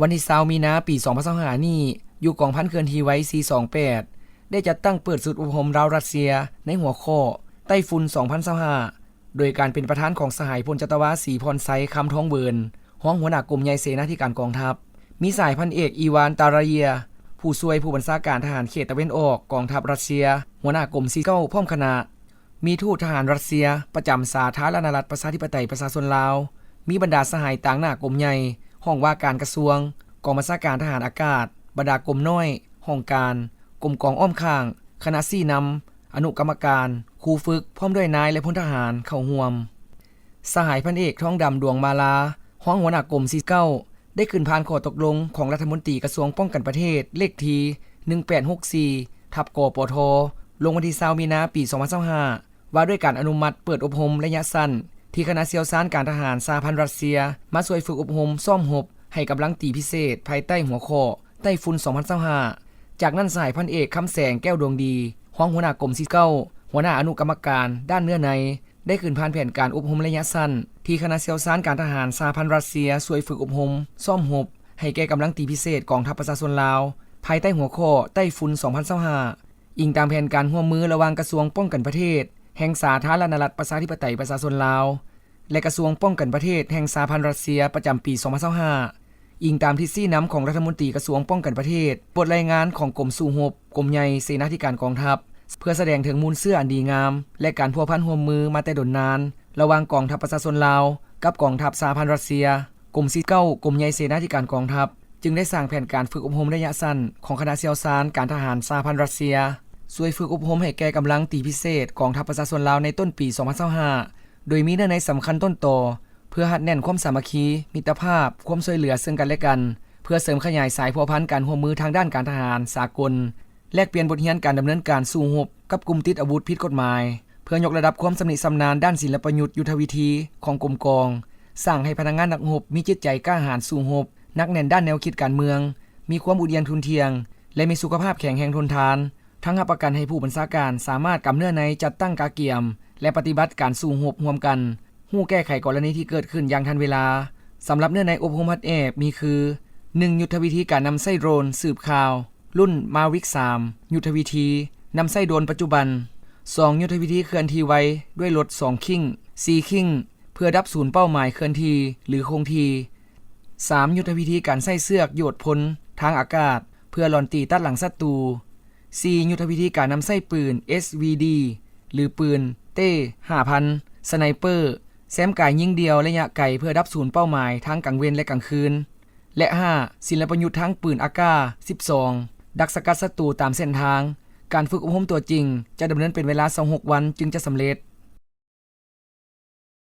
ວັນທີຊາວມີນາ ປີສອງພັນຊາວຫ້ານີ້ ຢູ່ກອງພັນເຄື່ອນທີ່ໄວ ສີ່ສອງແປດ ໄດ້ຈັດຕັ້ງເປີດຊຸດອົບຮົມລາວ-ຣັດເຊຍ ໃນຫົວຂໍ້ ໄຕ້ຝຸ່ນສອງພັນຊາວຫ້າ ໂດຍການເປັນປະທານຂອງສະຫາຍພົນຈັດຕະວາ ສີພອນໄຊ ຄຳທອງເຫວີນ ຮອງຫົວໜ້າກົມໃຫຍ່ເສນາທິການກອງທັບ, ມີສະຫາຍພັນເອກ ອີວານ ຕາຣາເຢຍ ຜູ້ຊ່ວຍຜູ້ບັນຊາການທະຫານເຂດຕາເວັນອອກກອງທັບຣັດເຊຍ ຫົວໜ້າກົມສີ່ເກົ້າ ພ້ອມຄະນະ, ມີທູດທະຫານຣັດເຊຍປະຈຳສາທາລະນະລັດປະຊາທິປະໄຕປະຊາຊົນລາວ, ມີບັນດາສະຫາຍຕາງໜ້າກົມໃຫຍ່, ຫ້ອງວ່າການກະຊວງ, ກອງບັນຊາການທະຫານອາກາດ, ບັນດາກົມນ້ອຍ, ຫ້ອງການ, ກົມກອງອ້ອມຂ້າງ, ຄະນະຊີ້ນຳ, ອະນຸກຳມະການ, ຄູຝຶກ ພ້ອມດ້ວຍນາຍ ແລະ ພົນທະຫານເຂົ້າຮ່ວມ. ສະຫາຍພັນເອກ ທອງດຳ ດວງມາລາ ຮອງຫົວໜ້າກົມສີ່ເກົ້າ ໄດ້ຂຶ້ນຜ່ານຂໍ້ຕົກລົງຂອງລັດຖະມົນຕີກະຊວງປ້ອງກັນປະເທດ ເລກທີໜຶ່ງແປດຫົກສີ່ ທັບ ກປທ ລົງວັນທີຊາວ ມີນາ ປີສອງພັນຊາວຫ້າ ວ່າດ້ວຍການອະນຸມັດເປີດອົບຮົມໄລຍະສັ້ນ ທີ່ຄະນະຊ່ຽວຊານການທະຫານສະຫະພັນຣັດເຊຍ ມາຊ່ວຍຝຶກອົບຮົມຊ້ອມຮົບໃຫ້ກຳລັງຕີພິເສດ ພາຍໃຕ້ຫົວຂໍ້ ໄຕ້ຝຸ່ນສອງພັນຊາວຫ້າ. ຈາກນັ້ນ ສະຫາຍພັນເອກ ຄຳແສງ ແກ້ວດວງດີ ຮອງຫົວໜ້າກົມສີ່ເກົ້າ ຫົວໜ້າອະນຸກຳມະການດ້ານເນື້ອໃນ ໄດ້ຂຶ້ນຜ່ານແຜນການອົບຮົມໄລຍະສັ້ນ ທີ່ຄະນະຊ່ຽວຊານການທະຫານສະຫະພັນຣັດເຊຍ ຊ່ວຍຝຶກອົບຮົມຊ້ອມຮົບໃຫ້ແກ່ກຳລັງຕີພິເສດກອງທັບປະຊາຊົນລາວ ພາຍໃຕ້ຫົວຂໍ້ ໄຕ້ຝຸ່ນສອງພັນຊາວຫ້າ ອີງຕາມແຜນການຮ່ວມມືລະຫວ່າງກະຊວງປ້ອງກັນປະເທດ ແຫ່ງສາທາລະນະລັດປະຊາທິປະໄຕປະຊາຊົນລາວ ແລະ ກະຊວງປ້ອງກັນປະເທດ ແຫ່ງສະຫະພັນຣັດເຊຍ ປະຈຳປີສອງພັນຊາວຫ້າ ອີງຕາມທິດຊີ້ນຳຂອງລັດຖະມົນຕີກະຊວງປ້ອງກັນປະເທດ, ບົດລາຍງານຂອງກົມສູ້ຮົບ ກົມໃຫຍ່ເສນາທິການກອງທັບ ເພື່ອສະແດງເຖິງມູນເຊື້ອອັນດີງາມ ແລະ ການພົວພັນຮ່ວມມືມາແຕ່ດົນນານ ລະຫວ່າງກອງທັບປະຊາຊົນລາວ ກັບກອງທັບສະຫະພັນຣັດເຊຍ. ກົມສີ່ເກົ້າ ກົມໃຫຍ່ເສນາທິການກອງທັບ ຈຶ່ງໄດ້ສ້າງແຜນການຝຶກອົບຮົມໄລຍະສັ້ນຂອງຄະນະຊ່ຽວຊານການທະຫານສະຫະພັນຣັດເຊຍ ຊ່ວຍຝຶກອົບຮົມໃຫ້ແກ່ກຳລັງຕີພິເສດກອງທັບປະຊາຊົນລາວໃນຕົ້ນປີສອງພັນຊາວຫ້າ ໂດຍມີເນື້ອໃນສຳຄັນຕົ້ນຕໍ ເພື່ອຮັດແໜ້ນຄວາມສາມັກຄີ, ມິດຕະພາບ, ຄວາມຊ່ວຍເຫຼືອເຊິ່ງກັນແລະກັນ, ເພື່ອເສີມຂະຫຍາຍສາຍພົວພັນການຮ່ວມມືທາງດ້ານການທະຫານສາກົນ, ແລກປ່ຽນບົດຮຽນການດຳເນີນການສູ້ຮົບກັບກຸ່ມຕິດອາວຸດຜິດກົດໝາຍ, ເພື່ອຍົກລະດັບຄວາມຊຳນິຊຳນານດ້ານສິນລະປະຍຸດຍຸດທະວິທີຂອງກົມກອງ, ສ້າງໃຫ້ພະນັກງານນັກຮົບມີຈິດໃຈກ້າຫານສູ້ຮົບ, ໜັກແໜ້ນດ້ານແນວຄິດການເມືອງ, ມີຄວາມອຸ່ນອຽນທຸ່ນທ່ຽງ ແລະ ມີສຸຂະພາບແຂງແຮງທົນທານ, ທັງຮັບປະກັນໃຫ້ຜູ້ບັນຊາການສາມາດກຳເນື້ອໃນຈັດຕັ້ງກະກຽມ ແລະ ປະຕິບັດການສູ້ຮົບຮ່ວມກັນ, ຮູ້ແກ້ໄຂກໍລະນີທີ່ເກີດຂຶ້ນຢ່າງທັນເວລາ. ສຳລັບເນື້ອໃນອົບຮົມຮັດແອບມີຄື ໜຶ່ງ ຍຸດທະວິທີການນຳໃຊ້ໂດຣນສືບຂ່າວ ລຸ້ນ ມາວິກສາມ ຍຸດທະວິທີນຳໃຊ້ໂດຣນປັດຈຸບັນ, ສອງ ຍຸດທະວິທີເຄື່ອນທີ່ໄວດ້ວຍລົດສອງຄີງ, ສີ່ຄີງ ເພື່ອດັບສູນເປົ້າໝາຍເຄື່ອນທີ່ ຫຼື ຄົງທີ່, ສາມ ຍຸດທະວິທີການໃຊ້ເຊືອກໂຍດພົນທາງອາກາດ ເພື່ອລ່ອນຕີຕັດຫຼັງສັດຕູ, ສີ່ ຍຸດທະວິທີການນຳໃຊ້ປືນ ເອສວີດີ ຫຼື ປືນເຕ້ຫ້າພັນ ສະໄນເປີ ແຊມກາຍຍິງດ່ຽວໄລຍະໄກເພື່ອດັບສູນເປົ້າໝາຍທາງກາງເວັນ ແລະ ກາງຄືນ ແລະ ຫ້າ ສິນລະປະຍຸດທາງປືນ ເອເອ ສິບສອງ ດັກສະກັດສັດຕູຕາມເສັ້ນທາງ. ການຝຶກອົບຮົມຕົວຈິງຈະດຳເນີນເປັນເວລາຊາວຫົກວັນຈຶ່ງຈະສຳເລັດ.